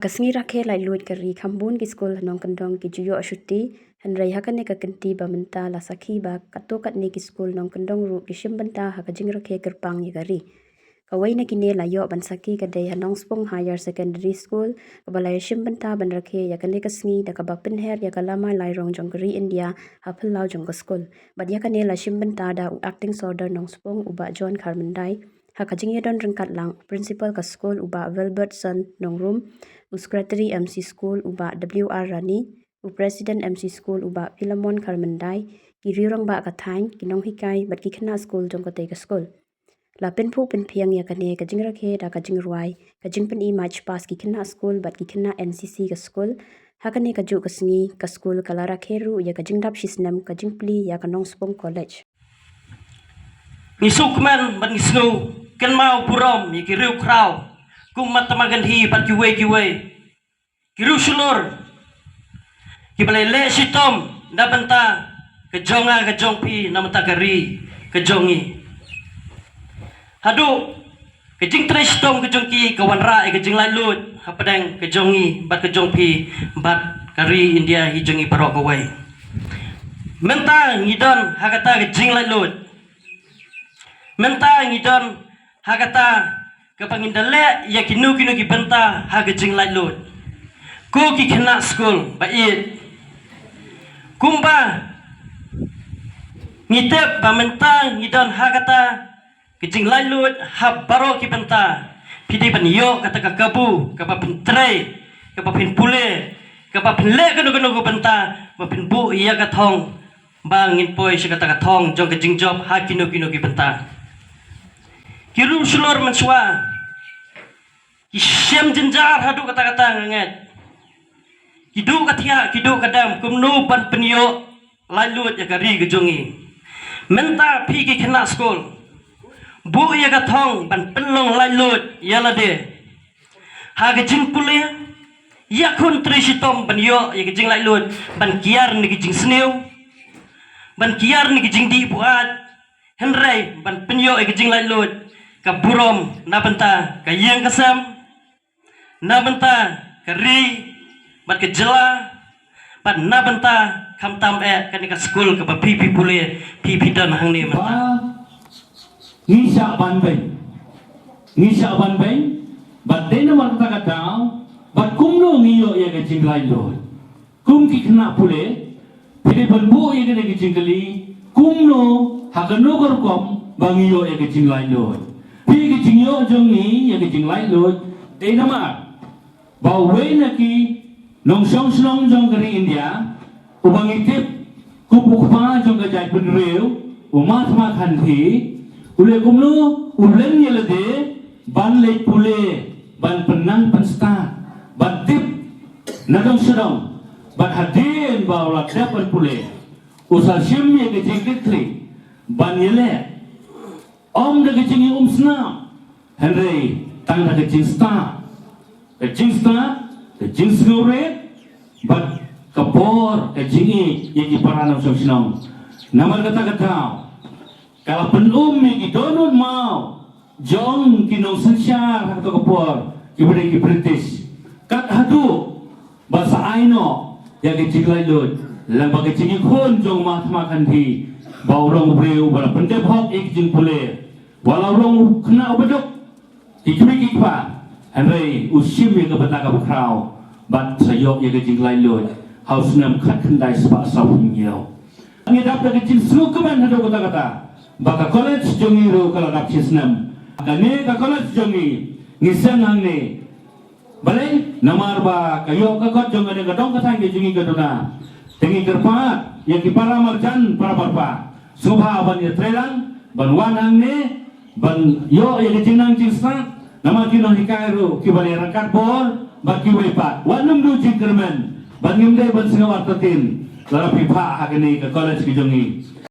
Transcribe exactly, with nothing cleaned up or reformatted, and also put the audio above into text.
Ka sngi rakhe laitluid ka ri, kham bun ki skul ha nongkyndong ki ju ïoh shuti, hynrei ha kane ka kynti ba mynta la sakhi ba katto katne ki skul nongkyndong ruh ki shim bynta ha ka jingrakhe kyrpang ïa ka ri. Kawei na kine la ïoh ban sakhi ka dei ha Nongspung Higher Secondary School, kaba la ïa shim bynta ban rakhe ïa kane ka sngi da kaba pynher ïa ka lama lairong jong ka ri India ha phyllaw jong ka skul. Bad ïa kane la shim bynta da u Acting Sordar Nongspung, u Bah John Kharmyndai, ha ka jingïadon ryngkat lang u Principal ka skul, u Bah Wilbertson Nongrum, u Secretary M C School, u Bah W R Rani, u President M C School, u Bah Philemon Kharmyndai, ki riew rangbah ka thaiñ, ki nonghikai bad ki khynnah skul jong katei ka skul. La pynphuh pynphieng ïa kane ka jingrakhe da ka jingrwai, ka jingpyni march past ki khynnah skul bad ki khynnah N C C ka skul. Ha kane kajuh ka sngi ka skul ka la rakhe ruh ïa ka jingdap shisnem ka jingplie ïa ka Nongspung College. Ngi sngewkmen bad ngi sngew kynmaw burom ïa ki riewkhraw kum Mahatma Gandhi bad kiwei kiwei, ki riewshlur kiba la leh shitom na bynta ka jong nga ka jong phi, na bynta ka ri ka jong ngi. Haduh ka jingtrei shitom ka jong ki ka wanrah ïa ka jinglaitluid hapdeng ka jong ngi bad ka jong phi bad ka ri India hi jong ngi baroh kawei. Mynta ngi don ha kata ka jinglaitluid. Mynta ngi don ha kata kaba ngin da leh ïa kino kino ki bynta ha ka jinglaitluid. Ko ki khynnah skul ba ïeit, kumba ngi tip ba mynta ngi don ha kata ka jinglaitluid ha baroh ki bynta, phi dei ban ïoh kata ka kabu kaba phin trei, kaba phin pule, kaba phin leh kano kano ka bynta, ba phin buh ïa ka thong, ba ngin poi sha kata ka thong jong ka jingjop ha kino kino ki bynta. Ki riewshlur mynshuwa ki shem jynjar haduh katta katta, nga ngeit. Ki duh ka thiah, ki duh ka dem, kumno ban pynïoh laitluid ïa ka ri ka jong ngi. Mynta phi ki khynnah skul, buh ïa ka thong ban pynlong laitluid ïa lade ha ka jingpule. Ïakhun trei shitom ban ïoh ïa ka jinglaitluid, ban kiar na ka jingsniew, ban kiar na ka jingdih buaid, hynrei ban pynïoh ïa ka jinglaitluid, ka burom na bynta ka ïing ka sem, na bynta ka ri bad ka jylla, bad na bynta khamtam eh kane ka skul kaba phi phi pule, phi phi don hangne mynta. Ba ngi shah ban beiñ, ngi shah ban beiñ, bad dei namar kata ka daw, bad kumno ngi ïoh ïa ka jinglaitluid. Kum ki khynnah pule, phi dei ban buh ïa kane ka jingkylli, kumno, ha kano ka rukom ba ngi ïoh ïa ka jinglaitluid. Phi, ka jingïoh jong ngi ïa ka jinglaitluid, dei namar ba uwei na ki nongshong shnong jong ka ri India, uba ngi tip kum u kpa jong ka jaitbynriew, u Mahatma Gandhi, u leh kumno, u len ïa lade ban leit pule, ban pynnang pynstad, ban tip na dong sha dong, bad hadien ba u la dep ban pule, u sa shim ïa ka jingkitkhlieh ban ïaleh, ym da ka jingïaumsnam, hynrei tang da ka jingstad, ka jingstad, ka jingsngewrit, bad ka bor, ka jingïeit ïa ki para nongshong shnong. Namar kata ka daw, ka la pynum ïa ki dohnud maw jong ki nongsynshar ha kato ka por, kiba dei ki British. Kat haduh ba sa ai noh ïa ka jinglaitluid, lyngba ka jingïakhun jong u Mahatma Gandhi, ba u long u briew ba la pyndep hok ïa ka jingpule, ba la long u khynnah uba duk, ki kmie ki kpa, hynrei u shim ïa ka bynta kaba khraw, bad sa ïoh ïa ka jinglaitluid ha u snem khatkhyndai spah sawphew hynñiew. Ngi dap da ka jingsngewkmen haduh katta katta ba ka college jong ngi ruh ka la dap shisnem. Kane ka college jong ngi, ngi seng hangne. Balei? Namar ba ka ïoh ka kot jong kane ka dong ka thaiñ ka jong ngi ka duna. Te ngi kyrpad ïa ki para marjan, para marpa, sngewbha ban ïatreilang, ban wan hangne, ban ïoh ïa ka jingnang jingstad, namar ki nonghikai ruh kiba la ïa ryngkat bor bad kiwei pat. Wat nym duh jingkyrmen ba ngim dei ban sngew artatien lada phi phah ha kane ka college ka jong ngi.